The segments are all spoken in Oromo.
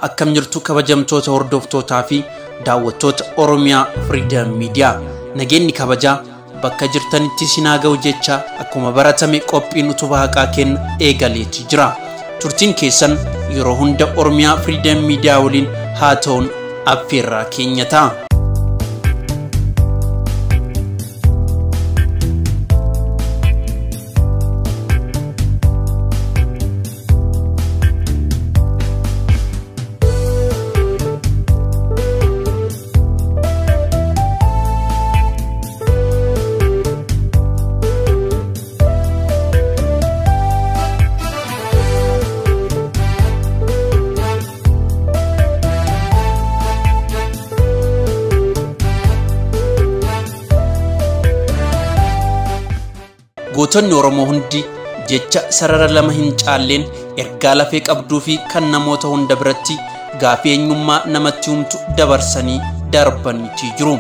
Akkam jirtu kabajamtoota hordoftootaa fi daawwattoota Oromiyaa Freedom Media. Nageenyi kabajaa bakka jirtanitti isin haa ga'u jecha akkuma baratame qophiin utubaa haqaa kenna eegaleeti jira. Turtiin keessan yeroo hunda Oromiyaa Freedom Media waliin haa ta'uun affeerraa keenya ta'a. Gootonni Oromoo hundi jecha sarara lama hin caalleen ergaa lafee qabduu fi kan namoota hunda biratti gaafii eenyummaa namatti humtu dabarsanii darbaniitii jiru.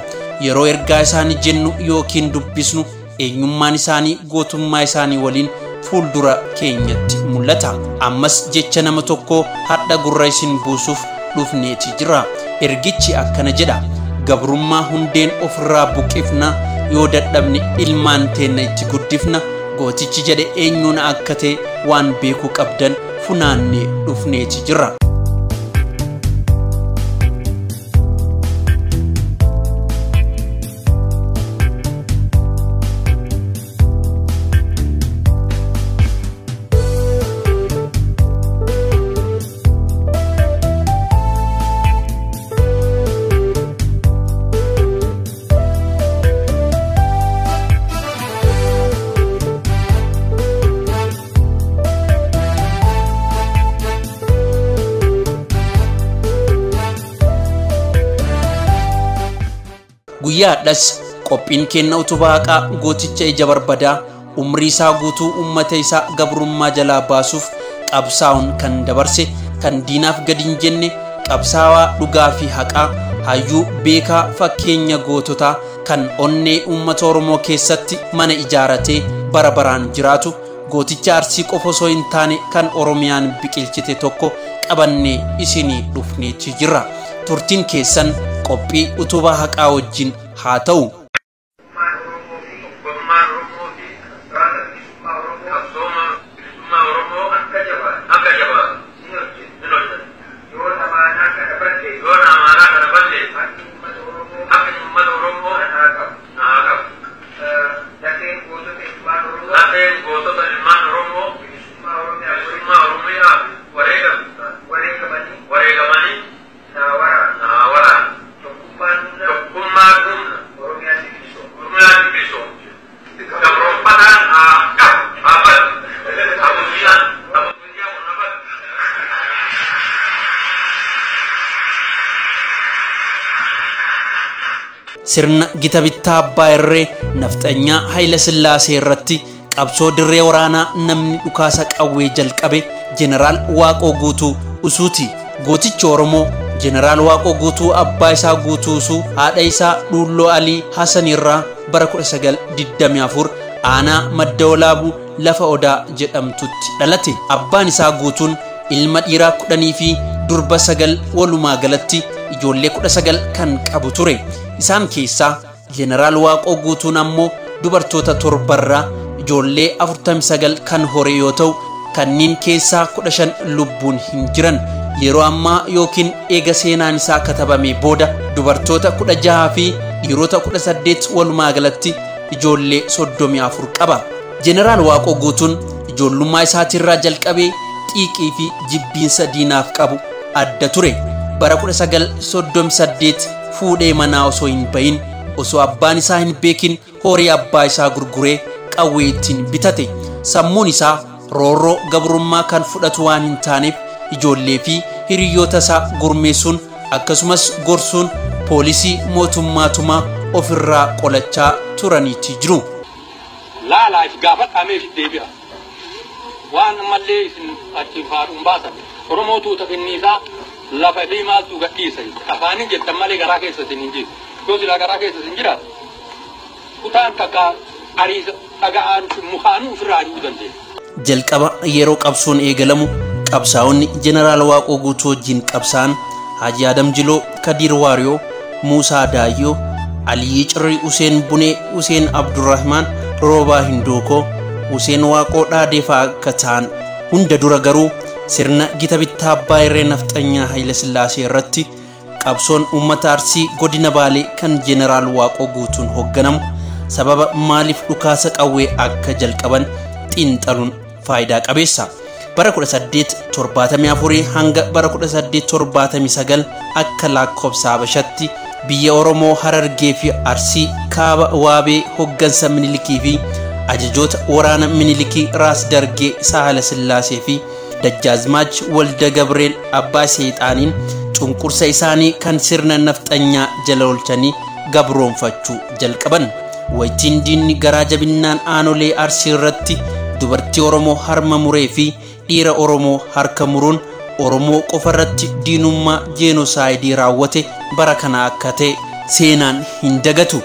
Yeroo ergaa isaanii jennu yookiin dubbisnu eenyummaan isaanii gootummaa isaanii waliin fuuldura keenyatti mul'ata. Ammas jecha nama tokkoo hadha gurra isin buusuuf dhufneeti jira. Ergichi akkana jedha: gabrummaa hundeen ofirraa buqifna, yoo dadhabne ilmaan teenna itti guddifna. Gootichi jedhe eenyuun akka ta'e waan beekuu qabdan funaannee dhufneeti jirra. Guyyaa hadhas qophiin kenna utubaa haqaa gooticha ija barbadaa umrii isaa guutuu uummata isaa gabrummaa jalaa baasuuf qabsaa'uun kan dabarse, kan diinaaf gadi hin jenne, qabsaawaa dhugaa fi haqaa, hayyuu beekaa fakkeenya goototaa kan onnee uummata Oromoo keessatti mana ijaaratee bara baraan jiraatu, gooticha Arsii qofa osoo hin taane kan Oromiyaan biqilchite tokko qabannee isinii dhufneeti jirra. Turtiin keessan qophii utubaa haqaa wajjin haa ta'u. Sirna gita bittaa abbaa irree nafxanyaa Hayila Sillaasee irratti qabsoo dirree waraanaa namni dhukaasa qawwee jalqabe Jeneraal Waaqoo Guutuu Usuuti. Gootichi Oromoo Jeneraal Waaqoo Guutuu abbaa isaa Guutuu Usuu haadha isaa Dhuulloo Alii Hasan irraa bara 1924 aanaa Madda Walaabuu lafa Odaa jedhamtutti dhalate. Abbaan isaa Guutuun ilma dhiiraa 10 fi durba 9 walumaa galatti ijoollee 19 kan qabu ture. Isaan keessaa Jeneraal Waaqoo Guutuun ammoo dubartoota torbarraa ijoollee 49 kan hore yoo ta'u, kanneen keessaa 15 lubbuun hin jiran. Yeroo ammaa yookiin eega seenaan isaa katabamee booda dubartoota 16 fi dhiirota 18 walumaa galatti ijoollee 34 qaba. Jeneraal Waaqoo Guutuun ijoollummaa isaatirraa jalqabee xiiqii fi jibbiinsa diinaaf qabu adda ture. Bara 1938 fuudhee manaa osoo hin bahin, osoo abbaan isaa hin beekin horii abbaa isaa gurguree qawwee ittiin bitate. Sammuun isaa roorroo gabrummaa kan fudhatu waan hin taaneef ijoollee fi hiriyoota isaa gurmeessuun akkasumas gorsuun poolisii mootummaatumaa ofirraa qolachaa turaniiti jiru. Laalaa if gaafa qaamee if deebi'a. Waan ammallee isin achi faaruun baasan. Oromoo tuuta kenniisaa lafa fi maaltu gadhiisa. Afaanin jettan malee garaa keessa isin hin jiru. Yoo silaa garaa keessa isin jiraatu kutaan takka ariisa dhaga'aan mukaanuu ofirraa ari'uu dandeenya. Jalqaba yeroo qabsoon eegalamu Qabsaa'onni Jeneraal Waaqoo Guutuu wajjin qabsaan Haji Adam Jiloo, Kadiir Waariyoo, Muusaa Daayyoo, Aliyyi Cirrii, Useen Bunee, Useen Abdurrahmaan, Roobaa Hindookoo, Useen Waaqoo Dhaadee fa'aa akka ta'an. Hunda dura garuu sirna gita bittaa abbaa irree nafxanyaa Haayile Sillaasee irratti qabsoon uummata Arsii godina Baalee kan Jeneraal Waaqoo Guutuun hoogganamu sababa maaliif dhukaasa qawwee akka jalqaban xiinxaluun faayidaa qabeessa. Bara 1874 hanga bara 1879 akka lakkoofsa Habashatti biyya Oromoo Harargee fi Arsii kaaba Waabee hoggansa Minilikii fi ajajoota waraana Minilikii Raas Dargee Sahala Sillaasee fi Dajjaazmaach Walda Gabreel Abbaa Seexaaniin cunqursa isaanii kan sirna nafxanyaa jala oolchanii gabroonfachuu jalqaban. Waytiin diinni garaa jabinnaan aanolee Arsii irratti dubartii Oromoo harma muree fi dhiira Oromoo harka muruun Oromoo qofa irratti diinummaa jeenoosaayidii raawwate bara kana akka ta'e seenaan hin dagatu.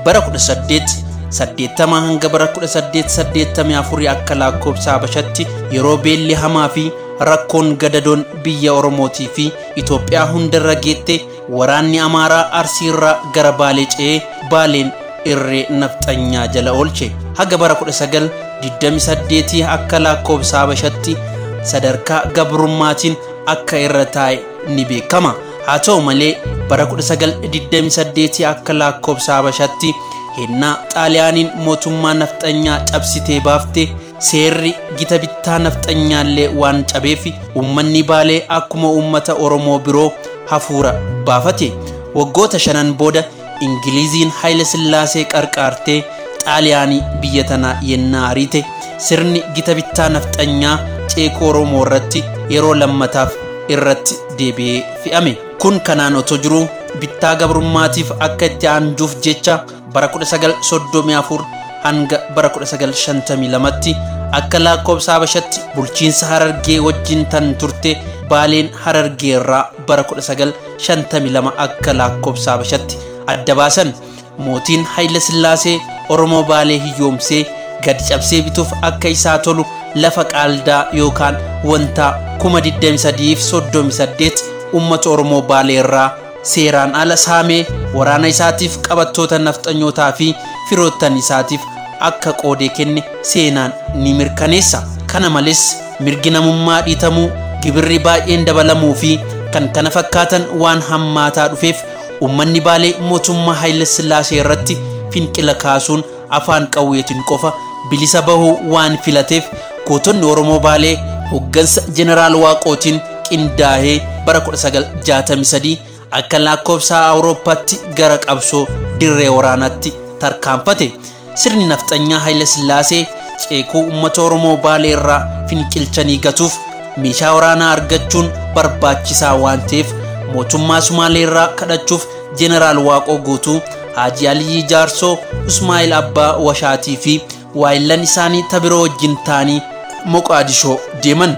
Bara 1880 hanga bara 1884 akka lakkoofsa Habashatti yeroo beelli hamaa fi rakkoon gadadoon biyya Oromootii fi Itoophiyaa hundarra geette waraanni Amaaraa Arsiirraa gara Baalee ce'ee Baaleen irree nafxanyaa jala oolche. Haga bara 1928 akka lakkoofsa Habashatti sadarkaa gabrummaatiin akka irra taa'e ni beekama. Haa ta'u malee bara 1928 akka lakkoofsa Habashatti hennaa Xaaliyaaniin mootummaa nafxanyaa cabsitee baafte seerri gita bittaa nafxanyaallee waan cabeef uummanni Baalee akkuma uummata Oromoo biroo hafuura baafate. Waggoota 5 booda Ingiliziin Haayile Sillaasee qarqaartee Xaaliyaanii biyya tanaa yennaa ariite sirni gita bittaa nafxanyaa ceekoo Oromoo irratti yeroo lammataaf irratti deebi'ee fe'ame. Kun kanaan otoo jiruu bittaa gabrummaatiif akka itti aanjuuf jecha bara 1934 hanga bara 1952tti akka lakkoofsa Habashatti bulchiinsa Harargee wajjin tan turte Baaleen Harargee irraa bara 1952 akka lakkoofsa Habashatti adda baasan. Mootiin Haayile Sillaasee Oromoo Baalee hiyyoomsee gadi cabsee bituuf akka isaa tolu lafa qaaldaa yookaan wanta 2338 uummata Oromoo Baalee irraa seeraan ala saamee waraana isaatiif qabattoota nafxanyootaa fi firoottan isaatiif akka qoodee kenne seenaan ni mirkaneessa. Kana malees mirgi namummaa dhiitamuu, gibirri baay'een dabalamuu fi kan kana fakkaatan waan hammaataa dhufeef uummanni Baalee mootummaa Haayile Sillaasee irratti finqila kaasuun afaan qawweetiin qofa bilisa bahuu waan filateef gootonni Oromoo Baalee hoggansa Jeneraal Waaqootiin qindaa'ee bara 1963 akka lakkoofsa Awurooppaatti gara qabsoo dirree waraanaatti tarkaanfate. Sirni nafxanyaa Haayile Sillaasee ceekuu uummata Oromoo Baalee irraa finqilchanii gatuuf meeshaa waraanaa argachuun barbaachisaa waan ta'eef mootummaa Sumaalee irraa kadhachuuf Jeneraal Waaqoo Guutuu, Haji Aliyyi Jaarsoo, Ismaa'il Abbaa Washaatii fi waayillan isaanii tabiroo wajjin ta'anii Moqaadishoo deeman.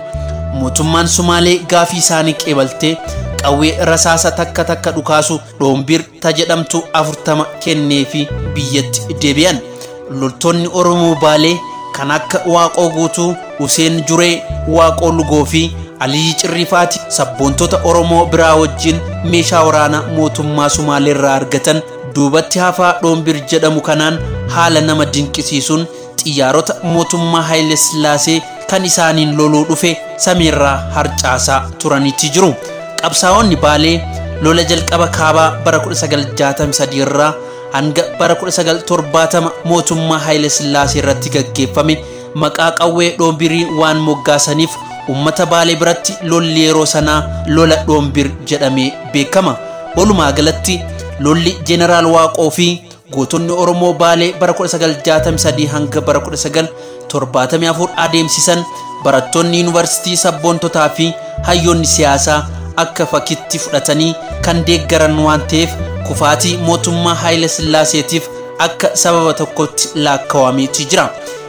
Mootummaan Sumaalee gaafii isaanii qeebaltee qawwee rasaasa takka takka dhukaasu dhoombir ta jedhamtu 40 kenneefi biyyatti deebi'an. Loltoonni Oromoo Baalee kan akka Waaqoo Guutuu, Useen Juree, Waaqoo Lugoo fi Aliyyi Cirriifaati sabboontota Oromoo biraa wajjin meeshaa waraanaa mootummaa Sumaalee irraa argatan duubatti hafaa dhoombir jedhamu kanaan haala nama dinqisiisuun xiyyaarota mootummaa Haayile Sillaasee kan isaaniin loluu dhufe samiirraa harcaasaa turanitti jiru. Qabsaa'onni Baalee lola jalqaba kaabaa bara 1963 irraa hanga bara 1970 mootummaa Haayile Sillaasee irratti gaggeeffame maqaa qawwee dhoombirii waan moggaasaniif uummata Baalee biratti lolli yeroo sanaa lola dhoombir jedhamee beekama. Walumaa galatti lolli Jeneraal Waaqoo fi gootonni Oromoo Baalee bara 1963 hanga bara 1974 adeemsisan barattoonni yuunivarsiitii sabboontotaa fi hayyoonni siyaasaa akka fakkiitti fudhatanii kan deeggaran waan ta'eef kufaatii mootummaa Haayile Sillaaseetiif akka sababa tokkotti lakkaa'ameeti jira.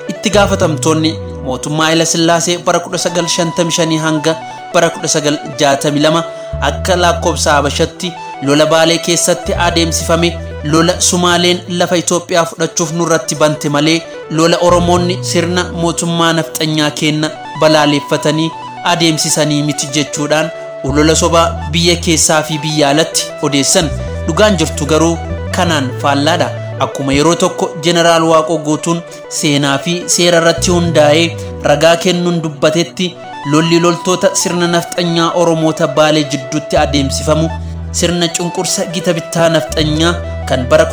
Itti gaafatamtoonni mootummaa Haayile Sillaasee bara 1955 hanga bara 1962 akka lakkoofsa Habashatti lola Baalee keessatti adeemsifame lola Sumaaleen lafa Itoophiyaa fudhachuuf nurratti bante malee lola Oromoonni sirna mootummaa nafxanyaa kenna balaaleffatanii adeemsisanii miti jechuudhaan olola sobaa biyya keessaa fi biyya alatti odeessan. Dhugaan jirtu garuu kanaan faallaadha. Akkuma yeroo tokko Jeneraal Waaqoo Guutuun seenaa fi seera irratti hundaa'ee ragaa kennuun dubbatetti, lolli loltoota sirna nafxanyaa Oromoota Baalee jidduutti adeemsifamu sirna cunqursa gita bittaa nafxanyaa kan bara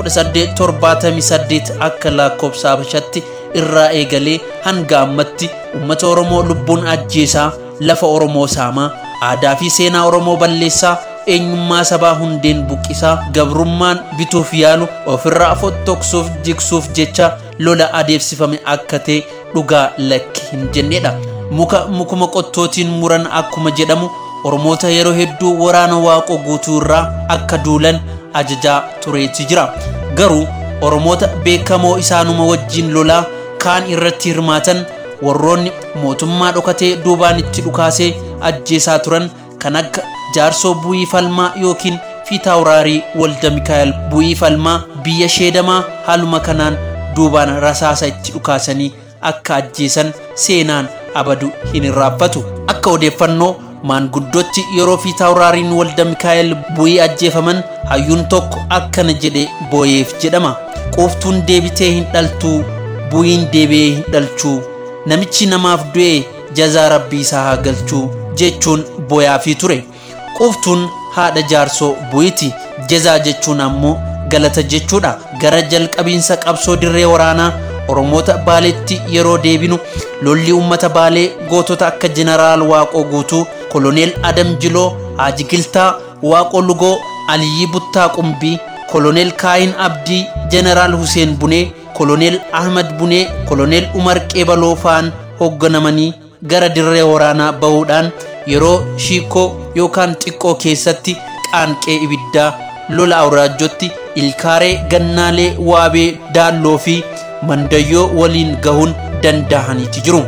1878 akka lakkoofsa Habashatti irraa eegalee hanga ammatti uummata Oromoo lubbuun ajjeesaa, lafa Oromoo saamaa, aadaa fi seenaa Oromoo balleessaa, eenyummaa sabaa hundeen buqqisaa, gabrummaan bituuf yaalu ofirraa fottoksuuf jigsuuf jecha lola adeemsifame akka ta'e dhugaa lakki hin jennedha. Muka mukuma qottootiin muran akkuma jedhamu, Oromoota yeroo hedduu waraana Waaqoo Guutuu irraa akka duulan ajajaa tureeti jira. Garuu Oromoota beekamoo isaanuma wajjin lolaa kaan irratti hirmaatan, warroonni mootummaa dhokatee duubaan itti dhukaasee ajjeesaa turan kan akka Jaarsoo Bu'ii Falmaa yookiin Fiitaawuraarii Walda Mikaa'el Bu'ii Falmaa biyya Sheedamaa haaluma kanaan duubaan rasaasa itti dhukaasanii akka ajjeesan seenaan abadu hin irraanfatu. Akka odeeffannoo maanguddootti yeroo Fiitaawuraariin Walda Mikaa'el Bu'ii ajjeefaman hayyuun tokko akkana jedhe booyeef jedhama. "Quuftuun deebitee hin dhaltuu, bu'iin deebi'ee hin dhalchuu, namichi namaaf du'e jazaa rabbii isaa haa galchuu" jechuun booyaafii ture. Quuftuun haadha Jaarsoo Bu'iiti. Jazaa jechuun ammoo galata jechuudha. Gara jalqabiinsa qabsoo dirree waraanaa Oromoota Baaleetti yeroo deebinu, lolli uummata Baalee gootota akka Jeneraal Waaqoo Guutuu, Koloneel Adam Jiloo, Haaji Giltaa, Waaqoo Lugoo, Aliyyi Buttaa Qumbii, Koloneel Kaayin Abdii, Jeneraal Huseen Bunee, Koloneel Ahmad Bunee, Koloneel Umar Qeebaloo fa'aan hoogganamanii gara dirree waraanaa bahuudhaan yeroo shiikoo yookaan xiqqoo keessatti qaanqee ibiddaa lola awraajjotti Ilkaaree, Gannaalee, Waabee, Daalloo fi Mandayyoo waliin gahuun danda'aniiti jiru.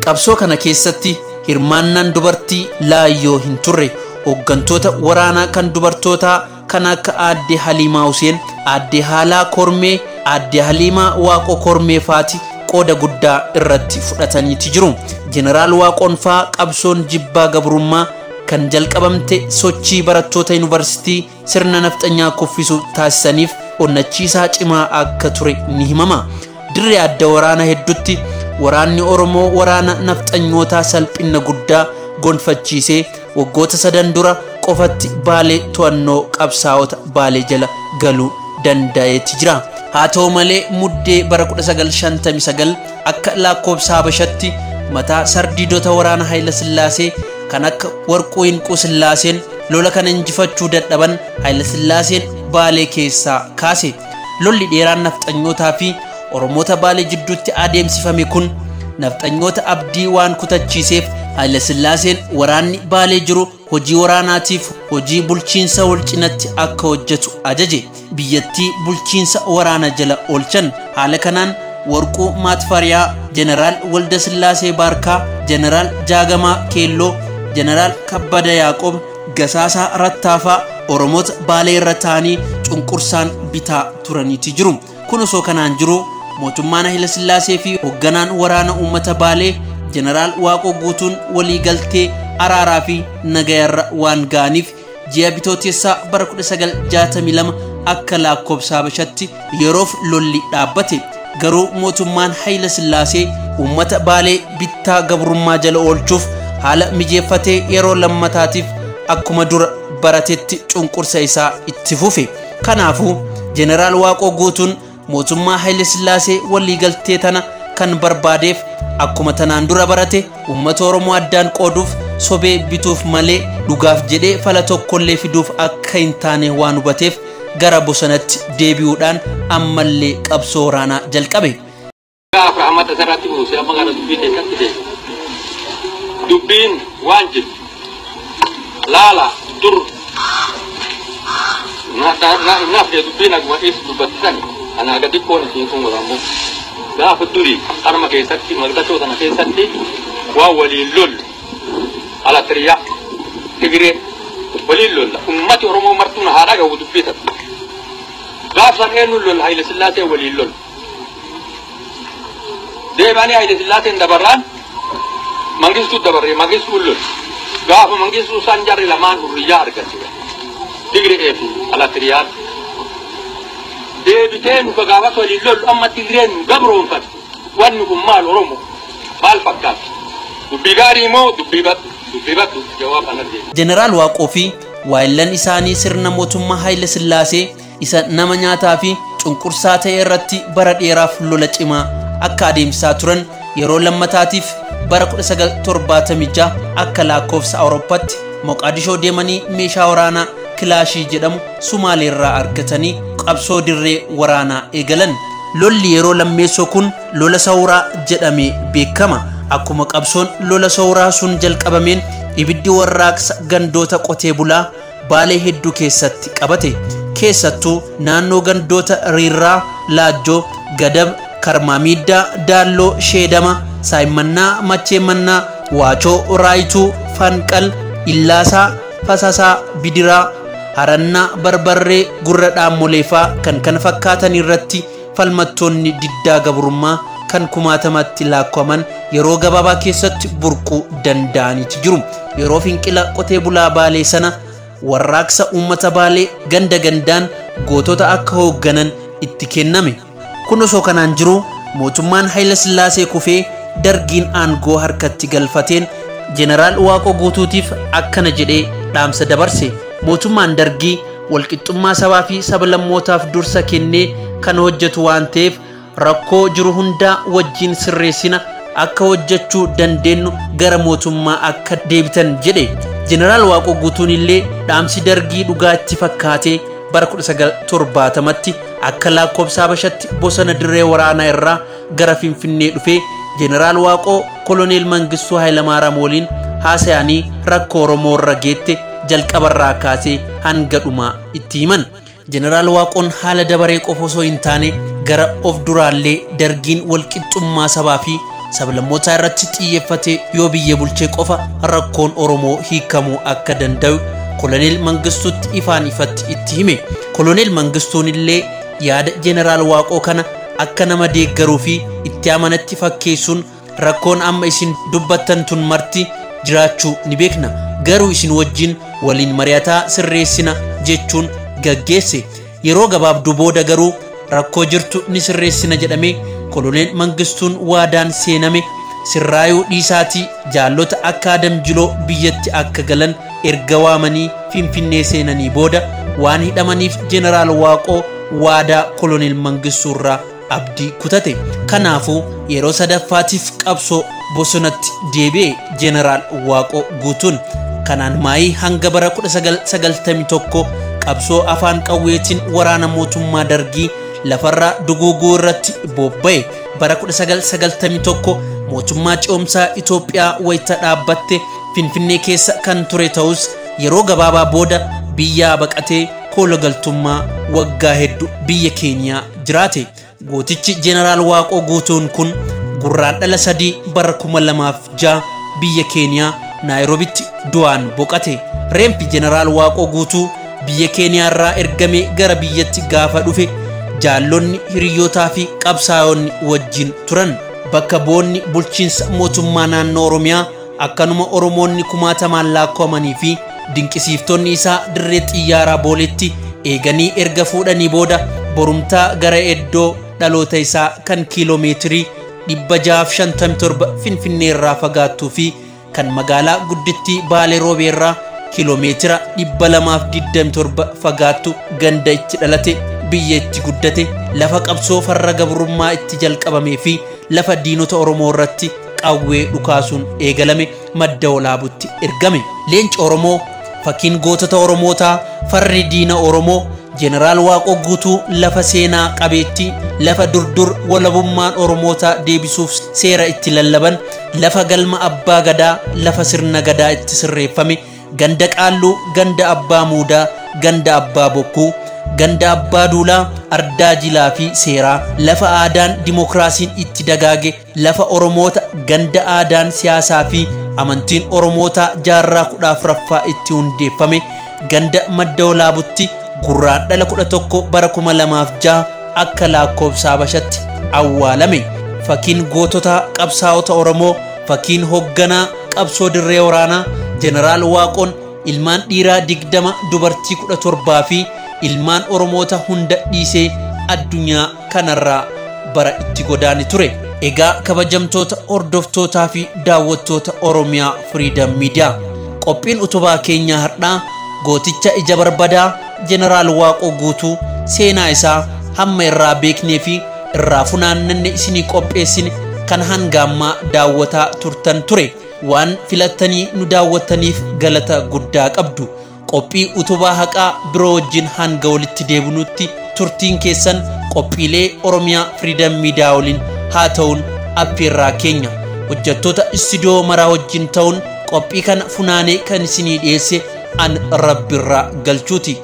Qabsoo kana keessatti hirmaannaan dubartii laayyoo hin turre. Hooggantoota waraanaa kan dubartootaa kan akka Aadde Haliimaa Huseen, Aadde Haalaa Kormee, Aadde Haliimaa Waaqoo Kormee faati qooda guddaa irratti fudhataniiti jiru. Jeneraal Waaqoon faa qabsoon jibbaa gabrummaa kan jalqabamte sochii barattoota yuunivarsiitii sirna nafxanyaa kuffisuuf taasisaniif onnachiisaa cimaa akka ture ni himama. Dirree adda waraana hedduutti waraanni Oromoo waraana nafxanyootaa salphina guddaa gonfachiisee waggoota sadan dura qofatti Baalee to'annoo qabsaa'ota Baalee jala galuu danda'eeti jira. Haa ta'u malee, Muddee bara 1959 akka lakkoofsa Habashatti mataa sardiidota waraana Hayila Sillaasee kan akka Warquu Hinquu Sillaaseen lola kana injifachuu dadhaban Hayila Sillaaseen Baalee keessaa kaase. Lolli dheeraan nafxanyootaa fi Oromoota Baalee jidduutti adeemsifame kun nafxanyoota abdii waan kutachiiseef, Hayila Sillaaseen waraanni Baalee jiru hojii waraanaatiif hojii bulchiinsa wal cinatti akka hojjetu ajaje. Biyyattii bulchiinsa waraana jala oolchan. Haala kanaan Warquu Maatfariyaa, Jeneraal Walda Sillaasee Baarkaa, Jeneraal Jaagamaa Keelloo, Jeneraal Kabbada Yaaqoob, Gasaasaa Rattaafaa Oromoota Baalee irra ta'anii cunqursaan bitaa turaniiti jiru. Kun osoo kanaan jiru, mootummaan Hayila Sillaasee fi hoogganaan waraana uummata Baalee Jeneraal Waaqoo Guutuun walii galtee araaraa fi nagayarra waan ga'aniif, ji'a Bitootessaa bara 1962 akka lakkoofsa Habashatti yeroof lolli dhaabbate. Garuu mootummaan Hayila Sillaasee uummata Baalee bittaa gabrummaa jala oolchuuf haala mijeeffatee yeroo lammataatiif akkuma dura baratetti cunqursa isaa itti fufe. Kanaafuu Jeneraal Waaqoo Guutuun mootummaa Hayila Sillaasee waliigaltee tana kan barbaadeef akkuma tanaan dura barate uummata Oromoo addaan qooduuf sobee bituuf malee dhugaaf jedhee fala tokkollee fiduuf akka hin taane waan hubateef, gara bosonatti deebi'uudhaan ammallee qabsoo waraanaa jalqabe. Gaafa rahmata isarratti buuse amma gara dubbii keessatti deema. Dubbiin waan jirtu laala dur naaf dubbiin akkuma dhiisu dubbattan anaa gadi koon isiin kun godhamu. Gaafa durii harma keessatti malkatoo sana keessatti waan waliin lollu alatiriyaa Tigiree waliin lolla, ummati Oromoo martuun haa dhagahu dubbii tana. Gaaf san eenyuun lolla? Haile Sillaasee waliin lolla. Deebanii Haile Sillaaseen dabarraan Mangistuu dabarree Mangistuu lol. Gaafa Mangistuu san jarri lamaan hurriyyaa argatte. Tigree fi Alatiriyaan. Deebitee nu gaafas waliin lollu amma Tigreen nu gabroonfatte. Wanni kun maal Oromoo? Maal fakkaata? Dubbii gaarii moo dubbii baddu? Dubbii baddu jawaab ana deema. Jeneraal Waaqoo fi waayillan isaanii sirna mootummaa Haayile Sillaasee isa nama nyaataa fi cunqursaa ta'e irratti bara dheeraaf lola cimaa akka adeemsisaa turan yeroo lammataatiif bara 1976 akka lakkoofsa Awurooppaatti Moqaadishoo deemanii meeshaa waraanaa kilaashii jedhamu Sumaaleerraa argatanii qabsoo dirree waraanaa eegalan. Lolli yeroo lammeessoo kun lola sawuraa jedhamee beekama. Akkuma qabsoon lola sawuraa sun jalqabameen ibiddi warraaqsa gandoota qotee bulaa Baalee hedduu keessatti qabate. Keessattuu naannoo gandoota Riirraa, Laajjoo, Gadab, Karmaamiiddaa, Daalloo, Sheedama, Saayimannaa, Macheemannaa, Waachoo, Raayituu, Fanqal, Illaasaa, Fasasaa, Bidiraa, Harannaa, Barbarree, Gurra Dhaammoleefaa kan kana fakkaatan irratti falmattoonni diddaa gabrummaa kan kumaatamatti lakkaa'aman yeroo gabaabaa keessatti burquu danda'aniiti jiru. Yeroo finqila qotee bulaa Baalee sana warraaqsa uummata Baalee ganda gandaan gootota akka hoogganan itti kenname. Kun osoo kanaan jiru mootummaan Haayile Sillaasee kufee dargiin aangoo harkatti galfateen Jeneraal Waaqoo Guutuutiif akkana jedhee dhaamsa dabarse. Mootummaan dargii walqixxummaa sabaa fi sablammootaaf dursa kennee kan hojjetu waan ta'eef rakkoo jiru hundaa wajjin sirreessina akka hojjechuu dandeenyu gara mootummaa akka deebitan jedhe. Jeneraal Waaqoo Guutuun illee dhaamsi dargii dhugaatti fakkaatee bara 1970tti akka lakkoofsa Habashatti bosona dirree waraanaa irraa gara Finfinnee dhufee Jeneraal Waaqoo Koloneel Mangistuu Hayilamaariyaam waliin haasa'anii rakkoo Oromoo irra geette jalqabarraa kaasee hanga dhumaa itti himan. Jeneraal Waaqoon haala dabaree qofa osoo hin taane gara of duraallee dargiin walqixxummaa sabaa fi sablammootaa irratti xiyyeeffatee yoo biyya bulchee qofa rakkoon Oromoo hiikamuu akka danda'u Koloneel Mangistuutti ifaan ifatti itti hime. Koloneel Mangistuun illee yaada Jeneraal Waaqoo kana akka nama deeggaruu fi itti amanatti fakkeessuun rakkoon amma isin dubbattan tun marti jiraachuu ni beekna. Garuu isin wajjin waliin mari'ataa sirreessina jechuun gaggeesse. Yeroo gabaabduu booda garuu rakkoo jirtu ni sirreessina jedhamee Koloneel Mangistuun waadaan seename sirraayuu dhiisaatii jaallota akka Adam Jiloo biyyatti akka galan erga waamanii Finfinnee seenanii booda waan hidhamaniif Jeneraal Waaqoo waadaa Koloneel Mangistuu irraa abdii kutate. Kanaafuu yeroo sadaffaatiif qabsoo bosonatti deebi'e Jeneraal Waaqoo Guutuun. Kanaan maayii hanga bara 1991 qabsoo afaan qawweetiin waraana mootummaa dargii lafarraa duguuguu irratti bobba'e. Bara 1991 mootummaa ce'umsaa Itoophiyaa wayita dhaabbatte Finfinnee keessa kan ture ta'us yeroo gabaabaa booda biyyaa baqatee koolagaltummaa waggaa hedduu biyya Keeniyaa jiraate. Gootichi Jeneraal Waaqoo Guutuun kun gurraandhala 3 bara 2006 biyya Keeniyaa Naayiroobitti du'aan boqate. Reenfi Jeneraal Waaqoo Guutuu biyya Keeniyaa irraa ergamee gara biyyatti gaafa dhufe jaallonni hiriyyootaa fi qabsaa'onni wajjin turan. Bakka boonni bulchiinsa mootummaa naannoo Oromiyaa akkanuma Oromoonni kumaatamaan lakkaa'amanii fi dinqisiiftonni isaa dirree xiyyaaraa Booleetti eeganii erga fuudhanii booda borumtaa gara iddoo dhaloota isaa kan kiiloomeetirii 657 Finfinnee irraa fagaattuu fi kan magaalaa guddittii Baalee Roobee irraa kiiloomeetira 227 fagaattu ganda itti dhalate biyya itti guddate lafa qabsoo farra gabrummaa itti jalqabamee fi lafa diinota Oromoo irratti qawwee dhukaasuun eegalame madda Walaabutti ergame. Leenci Oromoo fakkiin gootota Oromootaa farri diina Oromoo Jeneraal Waaqoo Guutuu lafa seenaa qabeettii lafa durdur walabummaan Oromootaa deebisuuf seera itti lallaban lafa galma abbaa gadaa lafa sirna gadaa itti sirreeffame ganda qaalluu ganda abbaa muudaa ganda abbaa bokkuu ganda abbaa duulaa ardaa jilaa fi seeraa lafa aadaan dimokiraasiin itti dagaage lafa Oromoota ganda aadaan siyaasaa fi amantiin Oromootaa jaarraa 14ffaa itti hundeeffame ganda madda Walaabutti gurraandhala 11 bara 2006 akka lakkoofsa Habashatti awwaalame. Fakkiin gootota qabsaa'ota Oromoo Fakkiin hoogganaa qabsoo dirree waraanaa Jeneraal Waaqoon ilmaan dhiiraa 20, dubartii 17 fi ilmaan Oromoota hunda dhiisee addunyaa kanarraa bara itti godaane ture. Egaa kabajamtoota hordoftootaa fi daawwattoota Oromiyaa Freedom Media, qophiin utubaa keenyaa har'aa gooticha ija barbadaa Jeneraal Waaqoo Guutuu seenaa isaa hamma irraa beeknee fi irraa funaannanne isinii qopheessine kan hanga ammaa daawwataa turtan ture. Waan filattanii nu daawwattaniif galata guddaa qabdu. Qophii utubaa haqaa biroo wajjin hanga walitti deebinutti turtiin keessan qophiilee Oromiyaa Freedom Media waliin haa ta'uun affeerraa keenya. Hojjettoota istuudiyoo maraa wajjin ta'uun qophii kana funaanee kan isinii dhiyeesse an Rabbirraa galchuuti.